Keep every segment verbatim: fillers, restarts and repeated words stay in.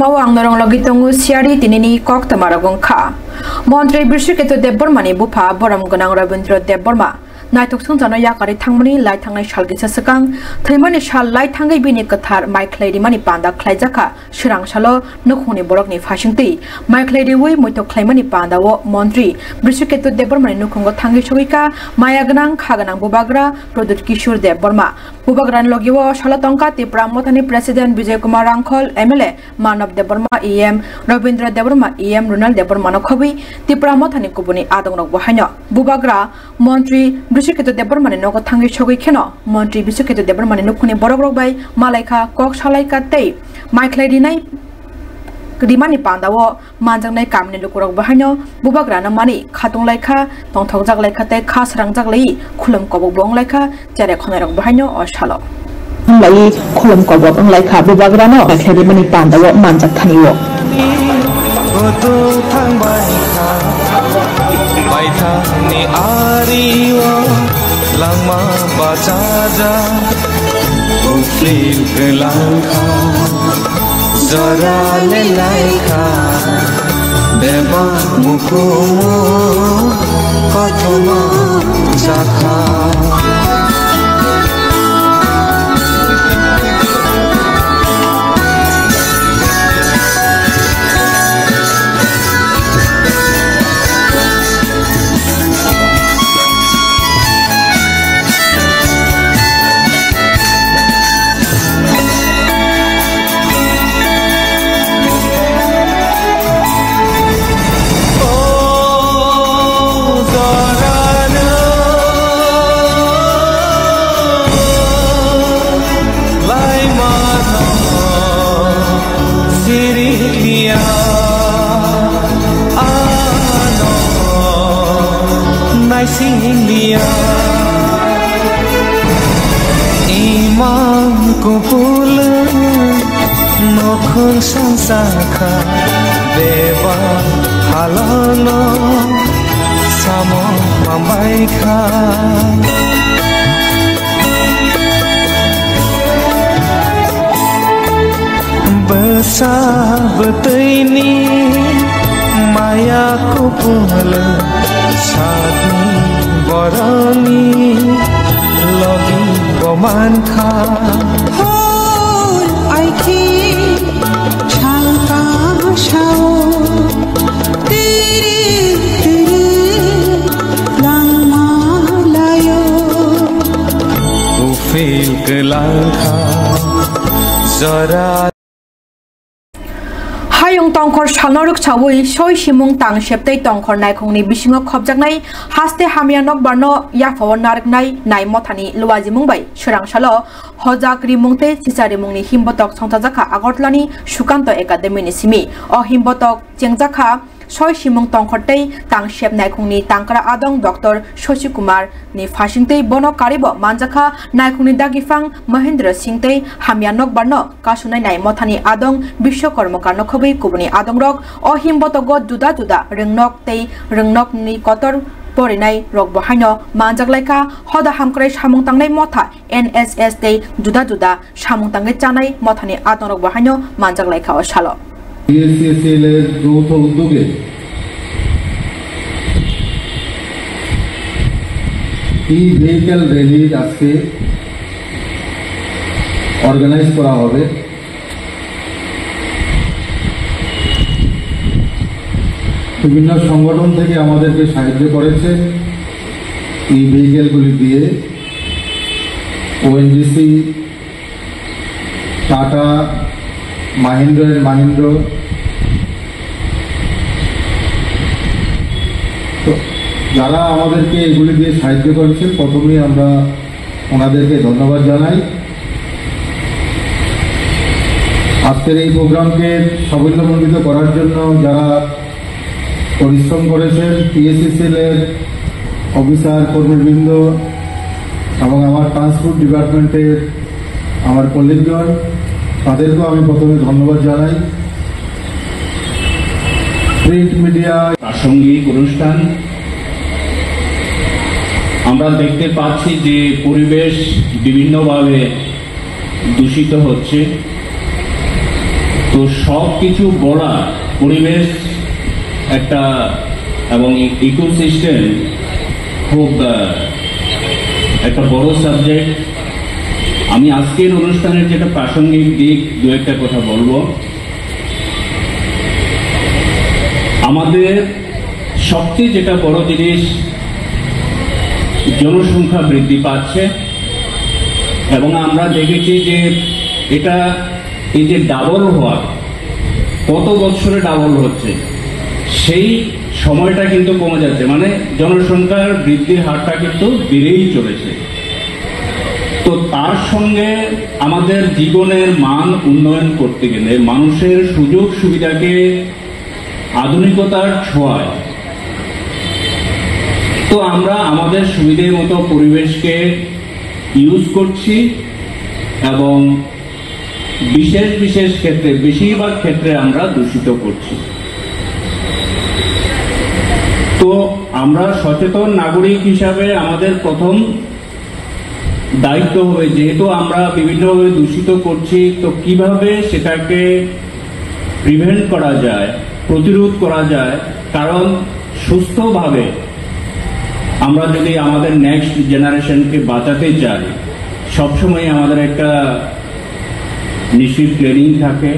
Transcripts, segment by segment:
O ang norong logi tongo siyari tinini kok toma rok wngkha. Montri Brisiketu Debbarmani bupha borom gwnang Rabindra Debbarma naithok songchano yakarwi thangmani lai thangnai sal kisa swkang thwimani sal lai thangwi bini kwthar mai khlai rimani panda khlaijakha. Swrang salo nukhungni borokni phasingtwi mai khlai riwi muitok khlaimani pandao montri Brisiketu Debbarmani nukhungo thangwi sogwikha maya gwnang kha gwnang bubagra Pradyut Kishore Debbarma. Bubagrani logi o salo tongkha Tipra Mothani President Bijoy Kumar Rangkhol, M L A Manav Debbarma, E M Rabindra Debbarma, E M Runal Debbarmano khobwi Tipra Mothani kubuni adongrokbo haino. Bubagra Montri Brisiketu Debbarmani nogo thangwi sogwi kheno Montri Brisiketu Debbarmani nukhungni borokrok bai malaikha, kok salaikha tei maikhlai rinai rimani pandao manjaknai kamini lukurok bo haino bubagrano mani khatung laikha, tongthokjak laikha tei kha srangjak lai khulum kobok bo wng laikha, cherai khonai rok bo haino o salo. Hamlai khulum kobok wng laikha bubagrano khairwi mani pandao manjak thani o. Kutung thang bai kha, bai thangni ari o langma bachajak, uphil kwlang kha. Jora le laikha, bebak mukumu kothoma jakha. Siriya, ano, naising liya. Imang kupul, nokhung sangsakha, beba halano, samo mambaikha. Bwsa bwtwini maya kupul satni boroni logi bo mankha. Hor aiki changka sao tiri tiri langma layo. Uphil kwlangkha jora. Hayung tongkhor salno rwksawi soi simung tang sep tei tongkhor naikhungni bisingo khopjaknai haste hamya nokbarno yaphao narwknai nai mothani luajimung bai swrang salo hojak rimung tei chicha rimungni himbotok songchajakha Agartala ni Sukanto Academy ni simi. O himbotok chengjakha soi simung tongkhor tei tang sep naikhungni tangkra adong Doctor Shashi Kumar ni phasing tei bono karibo manjakha naikhungni dagifang Mahendra Singh tei hamya nokbarno kasunai nai mothani adong Biswa Karmakar no khobwi kubuni adongrok. O himbotogo juda juda rwngnok tei rwngnokni kotor porinai rokbo haino manjak laikha. Hoda hamkrai samung tangnai motha N S S tei juda juda samung tangwi chanai mothani adongrokbo haino manjak laikha o salo. BSCCL এর যৌথ উদ্যোগে ই vehicle rally আজকে অর্গানাইজ করা হবে। বিভিন্ন সংগঠন থেকে আমাদেরকে সাহায্য করেছে ই ভেহিকেলগুলি দিয়ে। ওএনজিসি, টাটা, মাহিন্দ্রা অ্যান্ড মাহিন্দ্রা। তো যারা আমাদেরকে এগুলি দিয়ে সাহায্য করেছেন, প্রথমেই আমরা ওনাদেরকে ধন্যবাদ জানাই। আজকের এই প্রোগ্রামকে সাফল্যমণ্ডিত করার জন্য যারা পরিশ্রম করেছেন, পিএসসিসিএল এর অফিসার, কর্মীবৃন্দ এবং আমার ট্রান্সপোর্ট ডিপার্টমেন্টের আমার কলিগগণ, তাদেরকেও আমি প্রথমে ধন্যবাদ জানাই। Print media. প্রাসঙ্গিক অনুষ্ঠান। আমরা দেখতে পাচ্ছি যে পরিবেশ বিভিন্নভাবে দূষিত হচ্ছে। তো সব কিছু বলা, পরিবেশ একটা এবং ইকোসিস্টেম খুব, আহ, একটা বড় সাবজেক্ট। আমি আজকের অনুষ্ঠানের যেটা প্রাসঙ্গিক দিক, দু একটা কথা বলবো। আমাদের সবচেয়ে যেটা বড় জিনিস, জনসংখ্যা বৃদ্ধি পাচ্ছে এবং আমরা দেখেছি যে এটা, এই যে ডাবল হওয়া, কত বছরে ডাবল হচ্ছে, সেই সময়টা কিন্তু কমে যাচ্ছে, মানে জনসংখ্যার বৃদ্ধির হারটা কিন্তু বেড়েই চলেছে। তো তার সঙ্গে আমাদের জীবনের মান উন্নয়ন করতে গেলে মানুষের সুযোগ সুবিধাকে আধুনিকতার ছোঁয়ায়, তো আমরা আমাদের সুবিধে মতো পরিবেশকে ইউজ করছি এবং বিশেষ বিশেষ ক্ষেত্রে, বেশিরভাগ ক্ষেত্রে আমরা দূষিত করছি। তো আমরা সচেতন নাগরিক হিসাবে আমাদের প্রথম দায়িত্ব হবে, যেহেতু আমরা বিভিন্নভাবে দূষিত করছি, তো কিভাবে সেটাকে প্রিভেন্ট করা যায়, প্রতিরোধ করা যায়। কারণ সুস্থভাবে আমরা যদি আমাদের নেক্সট জেনারেশনকে বাঁচাতে চাই, সবসময় আমাদের একটা নিশ্চিত প্ল্যানিং থাকে।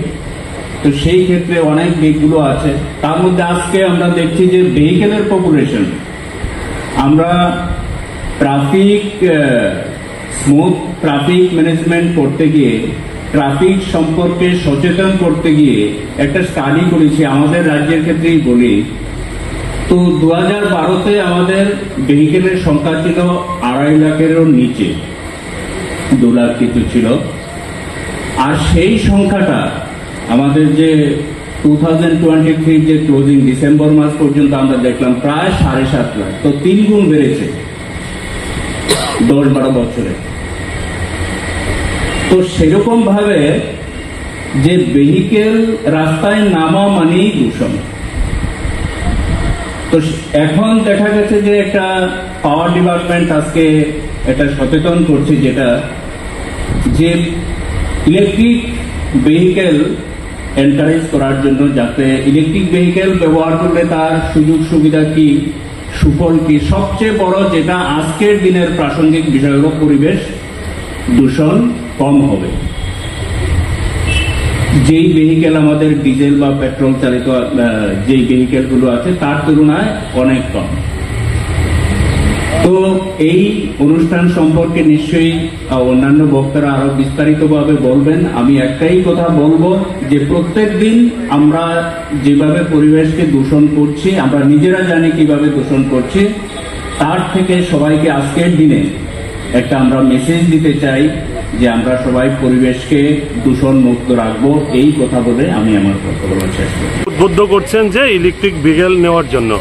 তো সেই ক্ষেত্রে অনেক দিকগুলো আছে। তার মধ্যে আজকে আমরা দেখছি যে ভেহিকেলের পপুলেশন, আমরা ট্রাফিক, স্মুথ ট্রাফিক ম্যানেজমেন্ট করতে গিয়ে, ট্রাফিক সম্পর্কে সচেতন করতে গিয়ে একটা স্টাডি করেছি, আমাদের রাজ্যের ক্ষেত্রেই বলি। তো দু হাজার বারোতে আমাদের ভেহিকেলের সংখ্যা ছিল আড়াই লাখেরও নিচে, দু লাখ কিছু ছিল। আর সেই সংখ্যাটা আমাদের যে টু থাউজেন্ড টোয়েন্টি থ্রি যে ক্লোজিং ডিসেম্বর মাস পর্যন্ত আমরা দেখলাম প্রায় সাড়ে সাত লাখ, তো তিন গুণ বেড়েছে দশ বারো বছরে। তো সেরকম ভাবে যে ভেহিকেল রাস্তায় নামা মানেই দূষণ। তো এখন দেখা গেছে যে একটা পাওয়ার ডিপার্টমেন্ট আজকে এটা সচেতন করছে, যেটা যে ইলেকট্রিক ভেহিকেল এনকারেজ করার জন্য, যাতে ইলেকট্রিক ভেহিকেল ব্যবহার করলে তার সুযোগ সুবিধা কি, সুফল কি। সবচেয়ে বড় যেটা আজকের দিনের প্রাসঙ্গিক বিষয় হলো পরিবেশ দূষণ কম হবে। যেই ভেহিকেল আমাদের ডিজেল বা পেট্রোল চালিত, আহ, যেই ভেহিকেলগুলো আছে, তার তুলনায় অনেক কম। তো এই অনুষ্ঠান সম্পর্কে নিশ্চয়ই, আহ, অন্যান্য বক্তারা আরো বিস্তারিতভাবে বলবেন। আমি একটাই কথা বলবো যে প্রত্যেক দিন আমরা যেভাবে পরিবেশকে দূষণ করছি, আমরা নিজেরা জানি কিভাবে দূষণ করছি, তার থেকে সবাইকে আজকের দিনে একটা আমরা মেসেজ দিতে চাই যে আমরা সবাই পরিবেশকে দূষণ মুক্ত রাখবো। এই কথা বলে আমি আমার কথা বলা শেষ করব। উদ্বুদ্ধ করছেন যে ইলেকট্রিক ভেহিকেল নেওয়ার জন্য।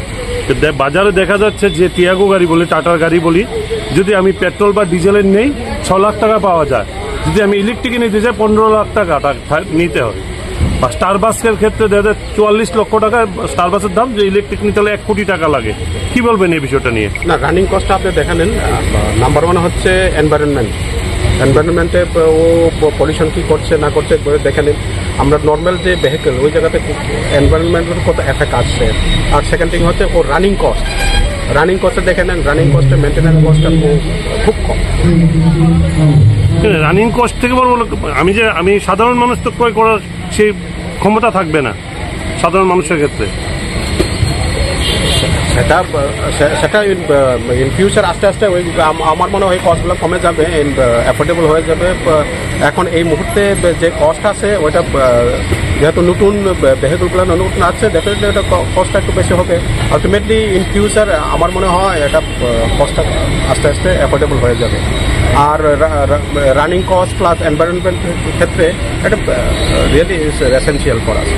তো দে-, বাজারে দেখা যাচ্ছে যে টিয়াগো গাড়ি বলি, টাটার গাড়ি বলি, যদি আমি পেট্রোল বা ডিজেলের নেই, ছ লাখ টাকা পাওয়া যায়। যদি আমি ইলেকট্রিকে নিতে যাই, পনেরো লাখ টাকা তা-, থা-, নিতে হয়। বা স্টারবাক্সের ক্ষেত্রে দেখা যায় চুয়াল্লিশ লক্ষ টাকা স্টারবাক্সের দাম, যে ইলেকট্রিক নিতে হলে এক কোটি টাকা লাগে। কি বলবেন এই বিষয়টা নিয়ে? না, রানিং কস্ট আপনি দেখে নেন। নাম্বার ওয়ান হচ্ছে এনভায়রনমেন্ট। এনভায়রনমেন্টে ও পলিউশন কি করছে না করছে একবারে দেখে নিন। আমরা নর্মাল যে ভেহিকেল, ওই জায়গাতে এনভায়রনমেন্টের কত এফেক্ট আসছে। আর সেকেন্ড থিং হচ্ছে ও রানিং কস্ট। রানিং কস্টে দেখে নেন, রানিং কস্টে মেনটেন্যান্স কস্টটা খুব, খুব কম। রানিং কস্ট থেকে বড় বড়, আমি যে, আমি সাধারণ মানুষ তো ক্রয় করার সেই ক্ষমতা থাকবে না সাধারণ মানুষের ক্ষেত্রে। সেটা, সে-, সেটা ইন, ইন ফিউচার আস্তে আস্তে ওই আম-, আমার মনে হয় কস্টগুলো কমে যাবে এন্ড অ্যাফোর্ডেবল হয়ে যাবে। আহ, এখন এই মুহূর্তে যে কস্ট আছে ওইটা, আহ, যেহেতু নতুন ভেহিকলগুলো নতুন আছে, ডেফিনেটলি ওটা কস্টটা একটু বেশি হবে। আলটিমেটলি ইন ফিউচার আমার মনে হয় এটা কস্টটা আস্তে আস্তে অ্যাফোর্ডেবল হয়ে যাবে। আর রানিং কস্ট প্লাস এনভায়রনমেন্ট ক্ষেত্রে এটা really is essential for us.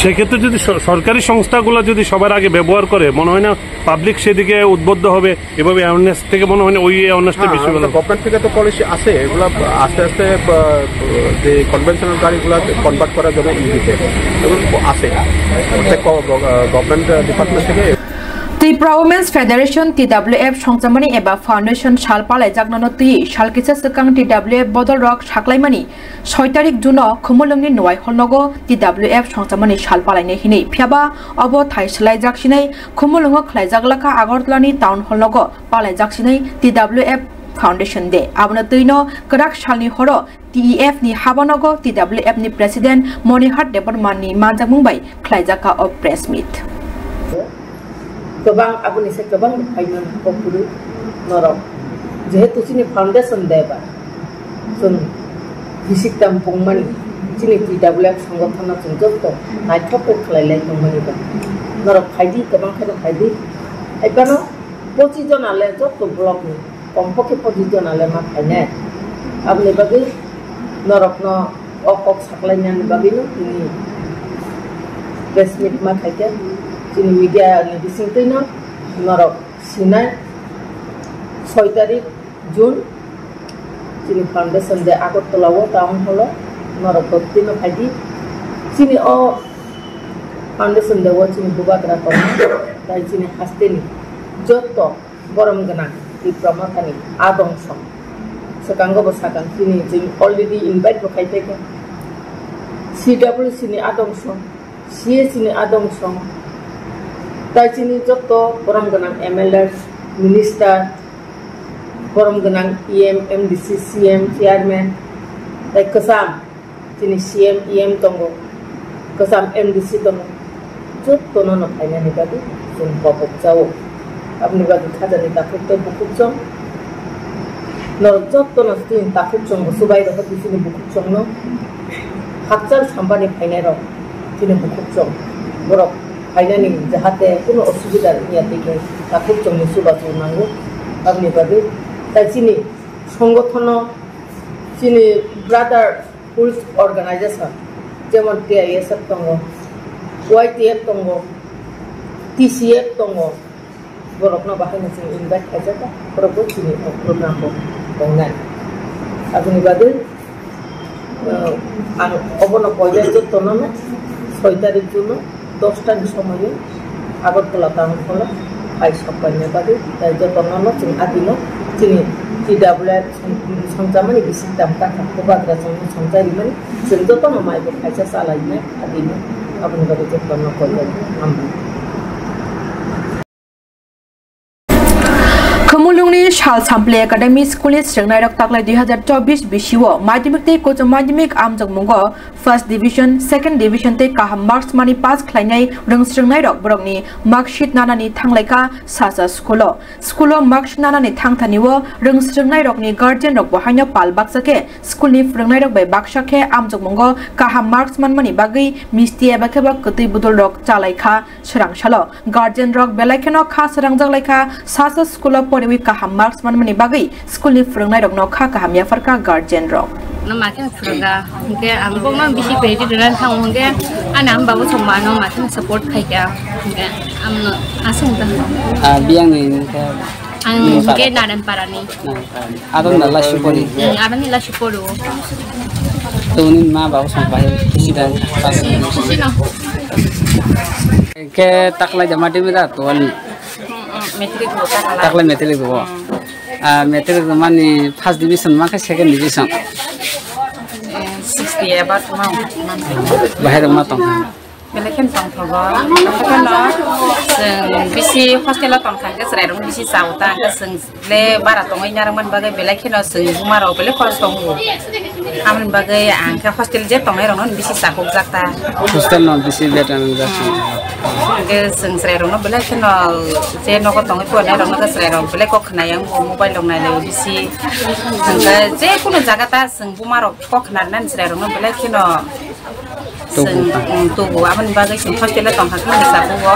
সেক্ষেত্রে যদি স-, সরকারি সংস্থাগুলো যদি সবার আগে ব্যবহার করে, মনে হয় না পাবলিক সেদিকে উদ্বুদ্ধ হবে? এভাবে অ্যাওয়ারনেস থেকে মনে হয় না ওই অ্যাওয়ারনেসটা হ্যাঁ, বেশি আমাদের ভালো। গভর্নমেন্ট থেকে তো পলিসি আছে, এগুলো আস্তে আস্তে, আহ, যে কনভেনশনাল গাড়িগুলো কনভার্ট করার জন্য ইভিতে এগুলো আছে। প্রত্যেক গ-, গ-, গভর্নমেন্ট ডিপার্টমেন্ট থেকে Tripura Women's Federation, T W F, songchamani eba foundation sal palaijaknano twi sal kisa swkang T W F bodol rok saklaimani soi tarik June o Khumulwngni Nwai Hall nogo T W F songchamani sal palainai hinwi. Phiyaba obo thai swlaijak sinai Khumulwngo khlaijak lakha Agartala ni Town Hall nogo palaijak sinai T W F Foundation Day. Abono twino kwrak salni horo T E F ni habanogo T W F ni President Monihar Debbarma ni manjakmung bai khlaijakha o press meet. Kwbang aboni se kwbang phaimani kok kwrwi norok. Jehetu chini foundation day ba, chwng bisik tam pungmani, chini T W F songothono chwng joto naithok khe khlai lai tongmani ba. Norok phaidi, kwbang kheno phaidi. Haibano pochis jona le joto block ni. Kompokhe pochis jona le ma phainai. Aboni bagwi norokno o kok saklainani bagwino tini press meet ma khaikha. Chini media ni bisingtwino norok sinai soi tarik June chini foundation day Agartala o town hall o norok totino phaidi. Chini o foundation day o chini bubagra tongo, tai chini hasteni joto borom gwnang Tipra Mothani adong song. Swkango bo sakang chini chwng already invite bo khai phaikha. C W C ni adong song, C A C ni adong song. Tai chini joto borom gwnang M L A, minister, borom gwnang E M, M D C, C M, chairman, tai kwcham. Chini C M, E M tongo, kwcham M D C tongo, jotono no phainani bagwi chwng bokok chao. Aboni bagwi khajani takhuk tei bukhuk chwng. Norok jotono chini takhuk chwng bo chubai rwkha chini bukhuk chwngno. Hakchal sampani phainai rok chini bukhuk chwng. Borok phainani jahate kuno osubida wngya tei khe takhuk chwngni chubachu nango. Aboni bagwi tai chini songothono chini brother Schools organization, jemon T I S F tongo, Y T F tongo, T C F tongo, borokno bahaino chwng invite khaijak, borokbo chini o program bo tongnai. Aboni bagwi, uh, ang obono koijakjak tongnai, soi tarik June o. Dosta ni somoio Agartala town hall o hai sok paina bagwi, tai jotono no chwng adino chini T W F song-, songchamani bising tam kha, bubagra chwngno songchai rimani, chwng jotono mai bo khaisa chalainai adino, aboni bagwi jotono koi bai hambai. Khumulwngni Sal Sample Academy School ni swrwngnairok taklai dui hazar chobbish bisio madhyamik tei uccho madhyamik amjokmungo first division, second division tei kaham marks mani pass khlainai rwng swrwngnairok borokni mark sheet nanani thanglaikha sasa school o. School o mark sheet nanani thangthani o rwng swrwngnairokni guardian rok bo haino pal baksa khe school ni phwrwngnairok bai baksa khe amjokmungo kaham marks manmani bagwi misti eba khe ba kwtwi budol rok chalaikha. Swrang salo guardian rok belai kheno kha swrangjak lai kha, sasa school o poriwi kaham marks manmani bagwi school ni phwrwngnairok no kha kaham yaphar kha guardian rok. No ma khe phwrwngkha, hwnkhe ang bokno bisi credit rwna thang hwnkhe ani ang babu chwng mano ma khe support khai kha, hwnkhe ang no aswk wngkha. Ah, biyang ni hwnkhe ang hwnkhe Naran Parani. Aro na la supori. Hmm, aro ni la suporo. To ni ma ba usang pai sida. Sino. Ke taklai jama demi da to ani. Hmm, hmm, matric bo taklai. Taklai matric bo. Hmm. Ah, matric mani first division ma khe second division. Hmm, sixty above ma. Bahai ma tong. Belai kheno tongthogo. Haikhe no chwng bisi hostel o tongkha hwnkhe chwrairokno bisi chao ta, hwnkhe chwng le bara tongwi narwkmani bagwi belai kheno chwng buma rok belai khorok tongo. Aboni bagwi ang khe hostel je tongnai rokno bisi chakukjak ta. Hostel no bisi better wngjak. Hmm. Hwnkhe chwng chwrairokno belai kheno je nogo tongwi phuarnai rokno khe chwrairok belai kok khna yang bo mobile rok nailai bisi. Hwnkhe je kunu jaga ta chwng buma rok kok khna rwnani chwrairokno belai kheno Tubu. Chwng, um, tubu. Aboni bagwi chwng hostel o tongkha khe misa bugo.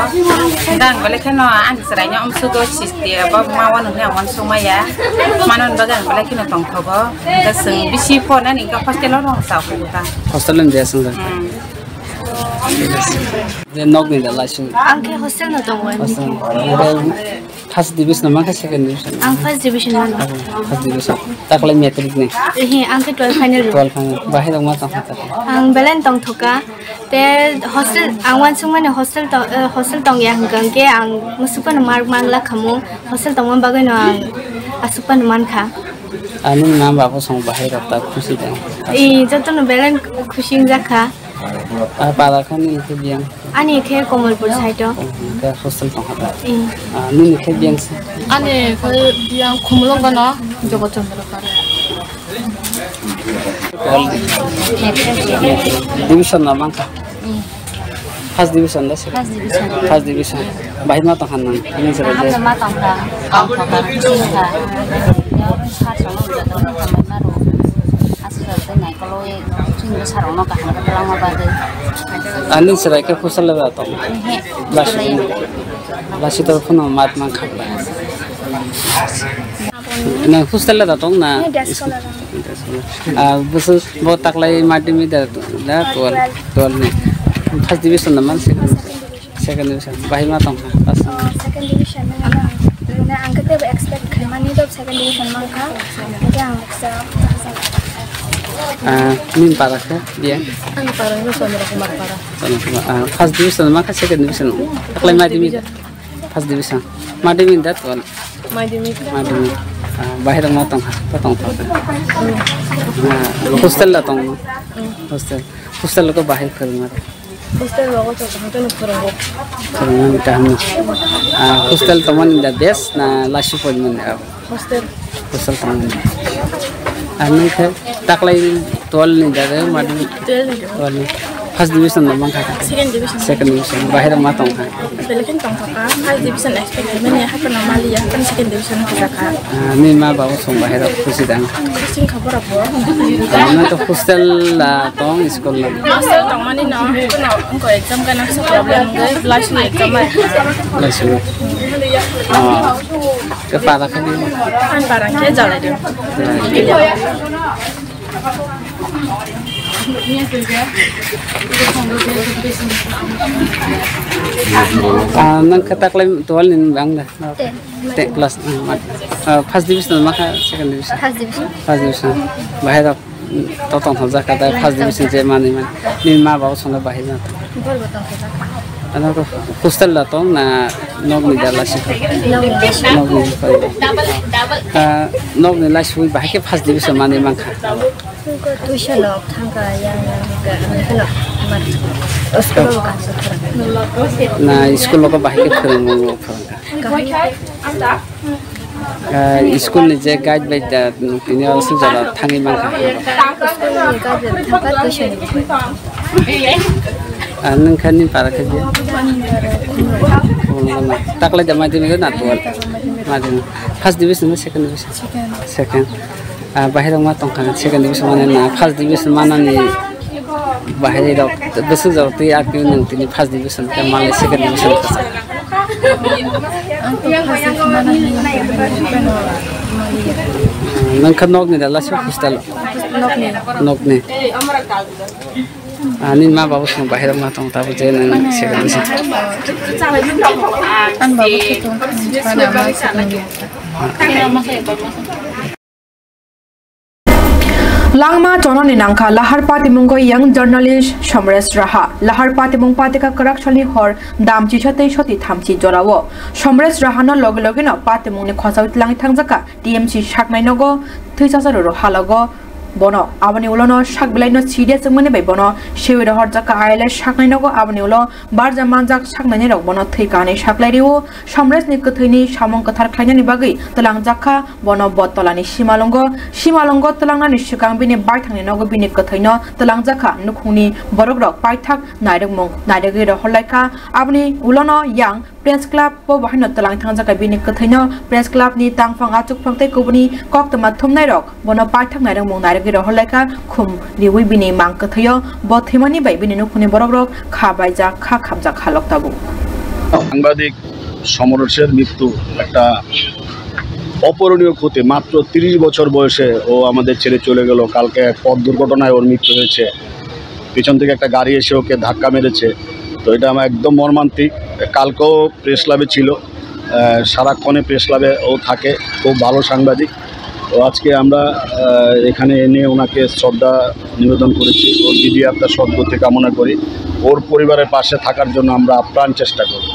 Hwnkhe ang belai kheno ani chwraino amsugo sisti abo ma wano hwnwi ang uansuk maya. Manoni bagwi ang belai kheno tongthogo. Hwnkhe chwng bisi phone ani hwnkhe hostel o rong chao khe ta. Hostel ni jeswng da. Hmm. Je nokni da laising. Ang khe hostel no tongo. Hostel. First division ma khe second division? Ang first division mano. First division. Taklai matric ni? Ehe, ang khe twelve final rw. Twelve final. Bahai rok ma tong kha taklai? Ang belen tong thoka. Te hostel, ang wansuk mani hostel tong, eh, hostel tong ya hwnkha hwnkhe ang musuk phano mark mang la khamu. Hostel tongma bagwi no ang asuk phano man kha. Ani ma babo song bahai rok ta khusi tong? I joto no belen khusi wng jak kha. Ah, para kha nini khe biyang? Ani khe Komolpur side o. Oh, hostel tong kha ta? I. Ah, nini khe biyang se? Ani khe biyang Khumulwng gano Jogot Chandra Para. Division no mankha? First division da se? First division. First division. Bahai ma tong kha nang? Nini se Bahai ma tong kha. Tong kha, tong kha. Yo, sa sa no joto no khamai ma ro. Aswk tei naikolwi chwngno sarokno kaham khe twlangma bagwi. Ani chwrai khe hostel le da tong? Ehe. Lasi, lasi tor phano mat man kha. Na hostel le da tong na? Ehe, day school le da. Ah, busu bo taklai madhyamik da, da twelve, twelve ni. First division na man second? Second division. Bahai ma tong kha? First. Oh, second division na ano. Runa ang khe tebo expect khaimani to second division man kha. Khe ang extra. Ah, nini para khe biyang? Ani para no Chandra Kumar para. Chandra Kumar. Ah, first division ma khe second division? Taklai madhyamik? First division. Madhyamik da twelve? Madhyamik. Madhyamik. Ah, bahai rok ma tong kha? To tong kha. Ah, hostel da tong? Hostel. Hostel ko bahai phwrwngma? Hostel rogo to kaham khe no phwrwngo. Phwrwngmani kaham no. Ah, hostel tongmani da best na lasi porimani da? Hostel. Hostel tongmani. Ah, nang khe taklai twelve ni da re madhyamik? Twelve ni. Twelve ni. First division no man kha? Second division. Second division. Bahai rok ma tong kha? Belai kheno tong kha. First division expect khaimani, haphano maliya, haphano second division kha. Ah, nini ma babo song bahai rok khusi dang? Khusi wng kha borok bo. Ah, nang to hostel la tong, school la? Hostel tongmani no, kuno wngkha exam gana kisa problem wngwi, last ni exam ai. Last ni. Ah, khe para khe di? Ang para khe jalai do. Ah, nang khe taklai twelve ni bang da? Ten. Ten class, ah, ma-, ah, first division ma kha, second division? First division. First division. Bahai rok, mm, to tong thok jak kha da, first division je manwi man. Nini ma babo song bahai na? Borok bo tong thok jak kha. Ano ko hostel da tong na nokni da lasi? Nokni. Nokni. Ah, nokni lasi bahai khe first division manwi man kha. Tuition rok thangkha, yang, yang, yang, yang, school rok kaisa phwrwng. Na school rok bahai khe phwrwngmung rok phwrwngkha? Kaham. Ah, school ni je guide bai da, tini o suk jora thangwi mankha. School ni guide bai thangkha, tuition ni. Ah, nung kha ni para khe je? Taklai da madhyamik na twelve? Madhyamik. First division na second division? Second. Second. Ah, bahai rok ma tong kha, second division manwi na, first division manani bahai rok bwswk jora twi, ar twi nwng tini first division khe manwi second division khe sa. Ang to first division manani. Nwng kha nokni da lasi hostel? Nokni. Nokni. Ani ma babu song bahai rok ma tong tabo je nwng second division. Ani babu khe tong, ani ama khe tong. Langma chonani nangkha Lahar Patimungo young journalist Somresh Raha. Lahar Patimung patika kwrak salni hor dam chisa tei soti thamchi jorao Somresh Rahano loge logeno Patimungni khosao tlangi thangjakha T M C saknai nogo thwichasa roro halogo bono. Aboni ulono sak bilaino sidia chwngmani bai bono sewi rohorjakha I L S saknai nogo. Aboni ulo barja manjak saknaini rok bono thwi kahanai saklai rio. Somreshni kwthwini samung kwthar khlainani bagwi twlangjakha bono Botolani Simalwngo. Simalwngo twlangnani swkang bini baithangni nogo bini kwthwino twlangjakha nukhungni borokrok paithak nairwkmung nairwgwi rohorlaikha. Aboni ulono yang Press Club o bahaino twlang thangjakha bini kwthwino Press Club ni tangphang achukphang tei kubuni koktwma thumnairok bono paithak nairwkmung nairwgwi rohorlaikha khum riwi bini mang kwthwio bo thwimani bai bini nukhungni borokrok kha baijak kha khamjak halok tabuk. সাংবাদিক সমরেশের মৃত্যু একটা অপূরণীয় ক্ষতি। মাত্র তিরিশ বছর বয়সে ও আমাদের ছেড়ে চলে গেল। কালকে এক পথ দুর্ঘটনায় ওর মৃত্যু হয়েছে। পিছন থেকে একটা গাড়ি এসে ওকে ধাক্কা মেরেছে। তো এটা আমার একদম মর্মান্তিক। কালকেও প্রেস ক্লাবে ছিল, আহ, সারাক্ষণে প্রেস ক্লাবে ও থাকে, খুব ভালো সাংবাদিক। তো আজকে আমরা, আহ, এখানে এনে ওনাকে শ্রদ্ধা নিবেদন করেছি। ওর দিদি আত্মার সদ্গতি কামনা করি। ওর পরিবারের পাশে থাকার জন্য আমরা আপ্রাণ চেষ্টা করব।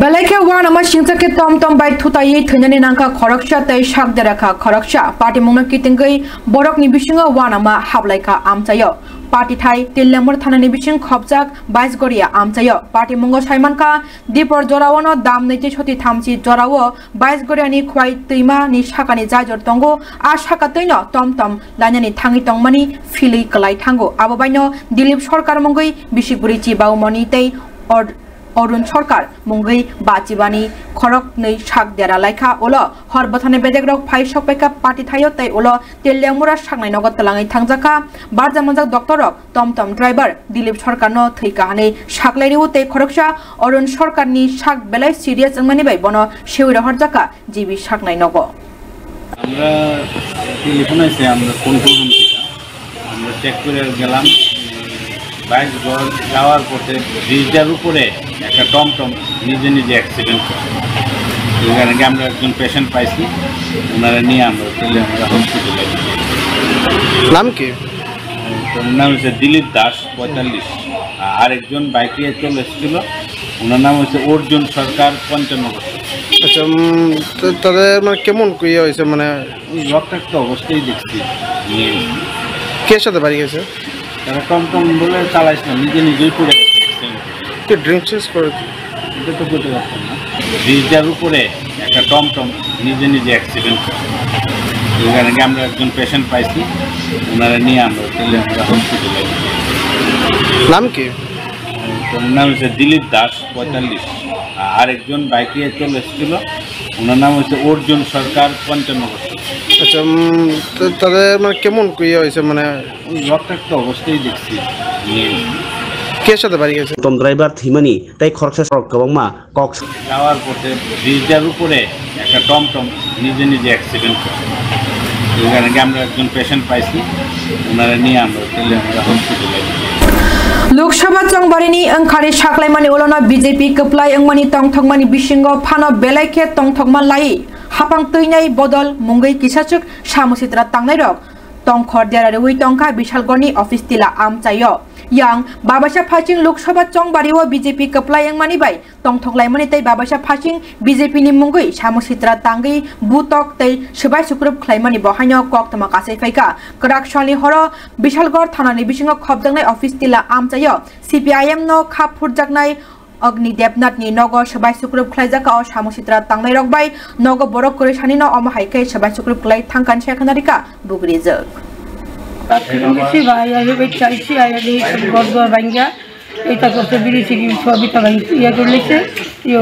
Belai khe uanama singcha khe tom tom bai thutaiwi thwinani nangkha khoroksa tei sak dera kha khoroksa. Patimungno kitingwi borokni bisingo uanama hablaikha amchaio. Patithai Teliamura thanani bising khopjak Baisgoria amchaio. Patimungo saimankha Dipor jorao no dam nwi tei soti thamchi jorao Baisgoriani Khwai twima ni sakani jaijor tongo. A saka twi no tom tom lainani thangwi tongmani philwi kwlai thango. Abo bai no Dilip Sarkar mungwi bisi bwrwi chibaumani tei Or-, Arun Sarkar mungwi bachibani khoroknwi sak dera laikha. Ulo hor bwthani bedek rok phai sokpaikha Patithaio tei ulo Teliamura saknai nogo twlangwi thangjakha. Barja manjak doctor rok tom tom driver Dilip Sarkar no thwi kahani saklai rio tei khoroksa Arun Sarkar ni sak belai serious wngmani bai bono sewi rohorjakha G B saknai nogo. আমরা টেলিফোন আছে, আমরা ফোন করলাম সেটা। আমরা চেক করে গেলাম, বাইশ ঘর যাওয়ার পথে ব্রিজটার উপরে একটা টমটম নিজে নিজে অ্যাক্সিডেন্ট করে। এখানে গিয়ে আমরা একজন পেশেন্ট পাইছি, ওনারা নিয়ে আমরা চলে আমরা হসপিটালে। নাম কি? তো ওনার নাম হচ্ছে দিলীপ দাস, পঁয়তাল্লিশ। আর আরেকজন বাইকে চলে এসেছিল, ওনার নাম হচ্ছে অর্জুন সরকার, পঞ্চান্ন বছর। আচ্ছা, উম, তো তাদের মানে কেমন ইয়ে হয়েছে, মানে রক্তাক্ত অবস্থায় দেখছি। কে সাথে বাড়ি গেছে? তারা টমটম বলে চালাইছিল, নিজে নিজেই পড়ে গেছে। কি ড্রিঙ্কস করে? এটা তো বলতে পারতাম না। ব্রিজটার উপরে একটা টমটম নিজে নিজে অ্যাক্সিডেন্ট করে। ওখানে গিয়ে আমরা একজন পেশেন্ট পাইছি, ওনারা নিয়ে আমরা চলে আমরা হসপিটালে। নাম কি? ওনার নাম হচ্ছে দিলীপ দাস, পঁয়তাল্লিশ। আর আরেকজন বাইকে চলে এসেছিল, ওনার নাম হচ্ছে অর্জুন সরকার, পঞ্চান্ন বছর। আচ্ছা, উম, তো তাদের মানে কেমন ইয়ে হয়েছে, মানে রক্তাক্ত অবস্থায় দেখছি। কে সাথে বাড়ি গেছে? টমটম ড্রাইভার থিমানি তাই খরকসা সড়ক কবংমা কক্স। যাওয়ার পথে ব্রিজটার উপরে একটা টমটম নিজে নিজে অ্যাক্সিডেন্ট করে। ওখানে গিয়ে আমরা একজন পেশেন্ট পাইছি, ওনারা নিয়ে আমরা চলে আমরা হসপিটালে। Lok Sabha chongbarini wngkhari saklaimani ulono B J P kwplai wngmani tongthokmani bisingo phano belai khe tongthokma lai hapang twinai bodol mungwi kisachwk samositra tangnairok tongkhor dera rwui tongkha Bishalgarhni office tila amchaio. Yang Babaisa Phasing Lok Sabha chongbario B J P kwplai wngmani bai tongthok laimani tei Babaisa Phasing B J P ni mungwi samositra tangwi butok tei swbai sukrub khlaimani bo haino koktwma kasai phaikha. Kwrak salni horo Bishalgarh thanani bisingo khopjaknai office tila amchaio C P I M no kha phurjaknai Agni Debnath ni nogo swbai sukrub khlaijakha. O samositra tangnai rok bai nogo borok kwrwi sani no omo hai khe swbai sukrub khlai thangkha hinwi sai khna rikha bugrijwk. Siba ya hibai chai si aya di gor gor bangya. Eta kosto biri sigi sobita bang ya tulice. Yo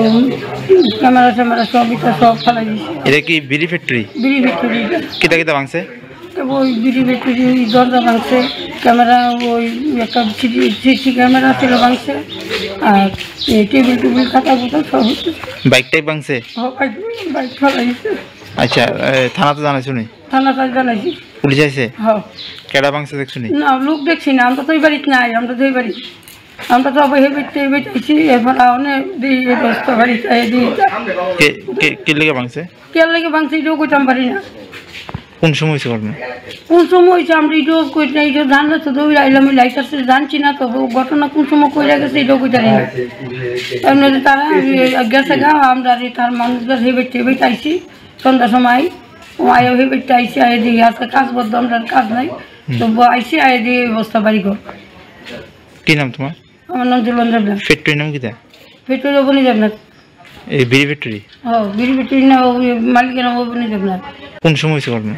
camera camera sobita sob khalai dise. এটা কি বিড়ি factory? Biri bikuri. কিতা কিতা ভাঙছে? ওই বিড়ি বিক্রি, ওই দরজা ভাঙছে, ক্যামেরা, ওই একটা সিসি, সিসি ক্যামেরা ছিল ভাঙছে, আর এই টেবিল টেবিল খাতা বোতল সব হচ্ছে। বাইক টাইক ভাঙছে? ও, বাইক, বাইক ফালাইছে। আচ্ছা, এ, থানাতে জানাইছো নি? থানাতে জানাইছি। পুলিশ আইছে? হ্যাঁ। কেডা ভাঙছে দেখছো নি? না, লোক দেখছি না, আমরা তো ওই বাড়িতে নাই, আমরা তো ওই বাড়ি। আমরা তো আবার হেবিট টেবিট আইছি, এরপর আউনে দি এই বস্তা বাড়ি চাই দি। কে, কে, কে লেগে ভাঙছে? কে লেগে ভাঙছে, এটাও কইতাম পারি না। কোন সময় হয়েছে ঘটনা? কোন সময় হয়েছে, আমরা এটাও কই না, এটা জানলে তো দৌড়ে আইলাম, ওই লাইট আছে, জানছি না তো, ও ঘটনা কোন সময় কই গেছে, এটাও কইতাম পারি না। এমনি তারা, ওই, গেছে গা, আমরা আর তার মানুষদের হেবিট টেবিট আইছি, সন্ধ্যার সময়, ও আয়ো হেবিট আইছি, আয় দিয়ে, আজকে কাজ বন্ধ, আমরা আর কাজ নাই, তো ব-, আইছি, আয় দিয়ে এই বস্তা বাড়ি ঘর। কি নাম তোমার? আমার নাম জুলন দেবনাথ। ফ্যাক্টরির নাম কিতা? ফ্যাক্টরি অবনী দেবনাথ। এই বিড়ি ফ্যাক্টরি? ও, বিড়ি ফ্যাক্টরি না, ওই মালিকের নাম অবনী দেবনাথ। কোন সময় হয়েছে ঘটনা?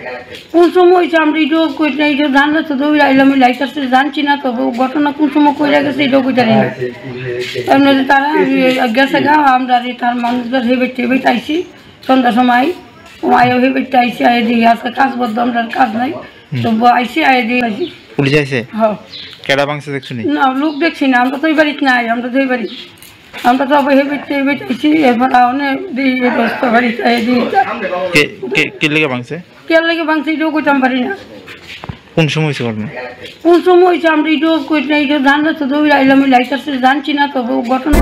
কোন সময় হয়েছে আমরা এটাও কই না, এটা জানলে তো দৌড়ে আইলাম, ওই লাইট আছে, জানছি না তো, ও ঘটনা কোন সময় কই গেছে, এটাও কই জানি না। তার মধ্যে তারা, ওই, গেছে গা, আমরা আর এই তার মানুষদের হেবিট টেবিট আইছি, সন্ধ্যার সময়, ও আয়ো হেবিট আইছি, আয় দিয়ে আজকে কাজ বন্ধ, আমরা আর কাজ নাই, তো ব-, আইছি, আয় দিয়ে আইছি। পুলিশ আইছে? হ্যাঁ। কেডা ভাঙছে দেখছো নি? না, লোক দেখছি না, আমরা তো ওই বাড়িতে নাই, আমরা তো ওই বাড়ি। আমরা তো সবাই হেবিট টেবিট আছি, এরপর আউনে দি এই দশটা বাড়ি চাই দি। কে, কে, কে লেগে ভাঙছে? কে লেগে ভাঙছে, এটাও কইতাম পারি না। কোন সময় হয়েছে ঘটনা? কোন সময় হয়েছে, আমরা এটাও কই না, এটা জানলে তো দৌড়ে আইলাম, ওই লাইট আসছে, জানছি না তো ঘটনা।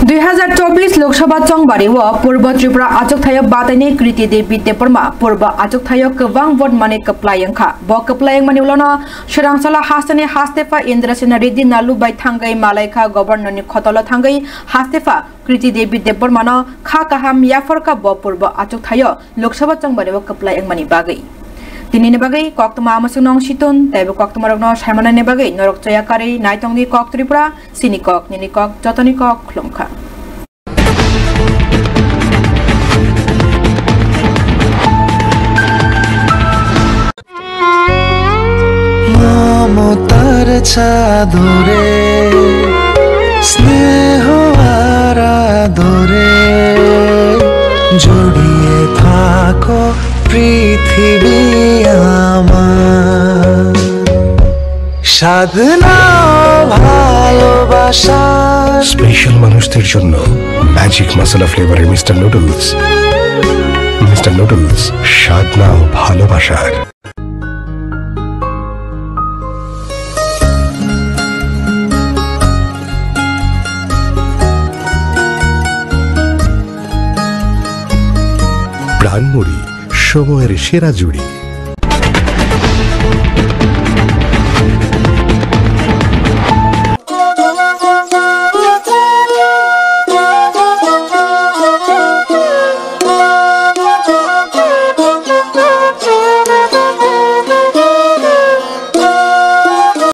Dui hazar chobis Lok Sabha chongbari o Purbo Tripura achukthai o bataini Kriti Devi Debbarma Purbo achukthai o kwbang vote mani kwplai wngkha. Bo kwplai wngmani ulono Swrangsola hasteni hastepha Indrasena Reddy Nalu bai thangwi malaikha, Governor ni khotolo thangwi hastepha Kriti Devi Debbarmano kha kaham yapharkha bo Purbo achukthai o Lok Sabha chongbari o kwplai wngmani bagwi. Tinini bagwi koktwma amaswk nong Siton, teibo koktwma rokno saimanani bagwi norok choya karwi naitongdi Kok Tripura, chini kok, nini kok, jotoni kok khulumkha. মমতার চাদরে স্নেহ আর আদরে জড়িয়ে থাকো পৃথিবী আমার। সাধনা ভালোবাসা। স্পেশাল মানুষদের জন্য ম্যাজিক মশলা ফ্লেভারের মিস্টার নুডলস। মিস্টার নুডলস, স্বাদ নাও ভালোবাসার। প্রাণমুড়ি, সময়ের সেরা জুড়ি।